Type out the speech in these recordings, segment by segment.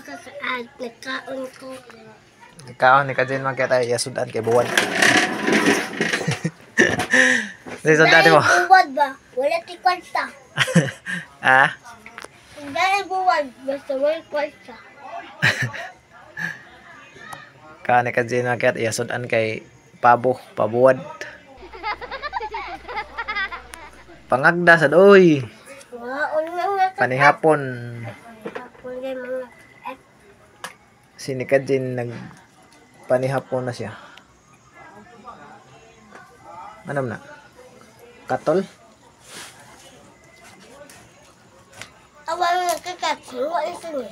Kakaat, nagkaon ko. Kaon ni Kajin man kaya tayo yasudan kay buwan. Sige, sudan mo. Dahil buwan ba? Wala ti kwarta. Ah? Dahil buwan, basta wala kwarta. Kaon ni Kajin man kaya yasudan kay pabo, pabuwad. Pangagda sad oy. Waon nga nga kakat. Panihapon. Panihapon kay mga kakat. Si ni Kajin nag panihapon na siya. Ano na? Katol? Awan nga kakat, hinguan ito ni.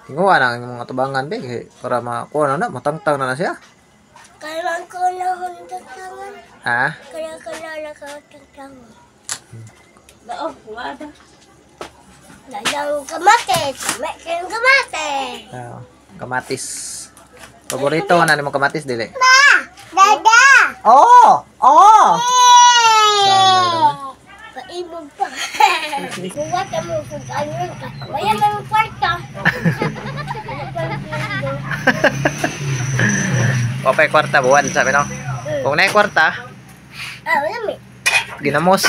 Hinguan ang mga tubangan be kay para makuha na na matangtang na na siya. Kailan ko na tangtangan. Ha? Kaya kailan ka tangtangan. Bao, wala. Dalang kamatis, may kayong kamatis. Ah, kamatis. Paborito na nimo kamatis dili. Ma! Dada! Oh! Oh! Paibog pa. Kuha ka mo kung ano ka. Wala man kwarta. Opay kwarta buwan sabi no. Kung naay kwarta, Ah, wala may. ginamos.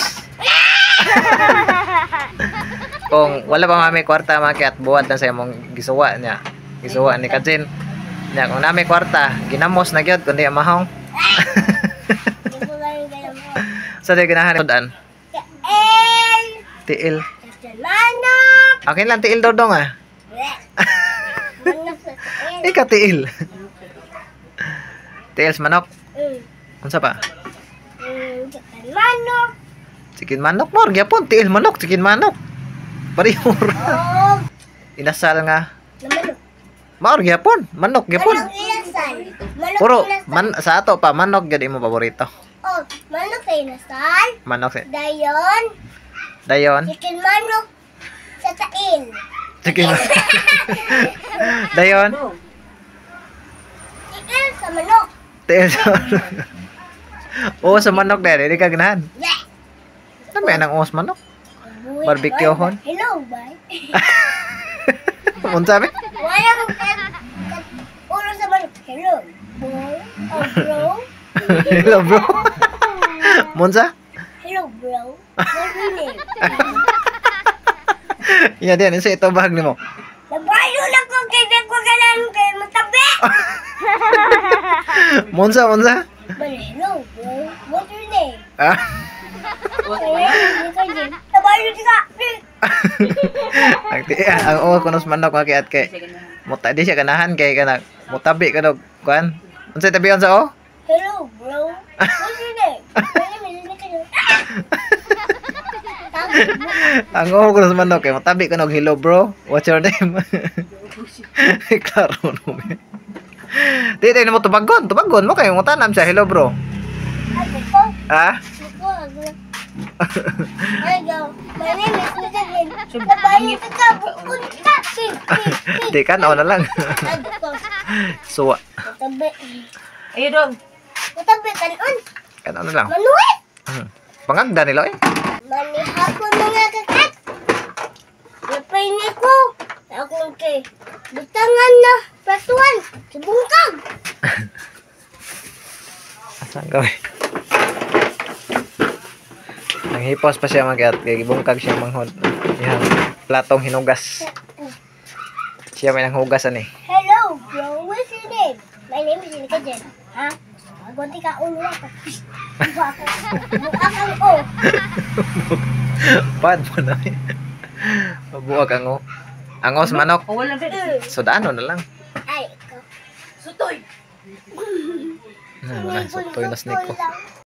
Kung wala pa mami kwarta makiat buwan na sa imong gisuwa niya. Gisuwa ni Kajin. Niya kung nami kwarta, ginamos na gyud kundi amahong. Hindi ko lang ganyan mo. Sa di ganahan sudan. Kael! Tiil. Sa manok! Akin lang tiil daw dong ah. Manok sa kael. Ika tiil. Tiil sa manok. Unsa pa? Chicken manok. Chicken manok mo, gyapon tiil manok, chicken manok. Pareho ra. Oh, Inasal nga. na manok. Maor gyapon, manok gyapon. Manok inasal. Manok Puro inasal. man sa ato pa manok gyud imo paborito. Oh, manok sa inasal. Manok sa Dayon, dayon. chicken manok sa tail. Chicken. Dayon. Chicken sa manok. Tiil sa manok. Oo, sa manok dahil. Hindi ka ganahan. Yeah. Ano may anang uos manok? Buhay. Barbecue hon? Hello, bye. Unsa be? Wala kang ulo sa manok. Hello, bro. Oh, bro. Hello bro. Monsa? Hello, bro. What's your name? Iya diyan unsa ito bahag nimo? Nabayo na ko kay di ko galan kay matabi. Monsa, monsa? But hello, bro. What's your name? Ah. Nabayo ka. Ang ti ang uos kuno sa manok makiat kay muta di siya ganahan kay kana mutabi ka dog kuan. Unsa tabion sa o? Hello, bro. What's your name? My name is Nick. Ang uo kuno sa manok kay mutabi ka nog hello bro. What's your name? Klaro no. Me. Di di mo tubagon, tubagon mo kay mutanam siya hello bro. Ako, Ah? ako, ako. Hi, go. My name is Nick. Nabayo ka, bukod ka. Di ka na lang. Ako, Suwa. matabi. Ayo dong. Matabi kanon. Kan ano lang. Manuel. Pangagda nila eh. Manihapon mga kakat. Napay ni ko. Akong kay butangan na pratuan sa bungkag. Asan ka eh? Ang hipos pa siya magyat kay gibungkag siya manghod. Iyang platong hinugas. Siya may nanghugas ani. Hello, bro. What's your name? My name is Nika Jen. Ha? Magunti ka ulo ako. Mukha ako. Mukha kang o. Pad mo na. Eh. Mabuag ang o. Ang os manok. Oh, wala gid. Sudano na lang. Ay, ikaw. Sutoy. Wala, sutoy na snake ko. Lang.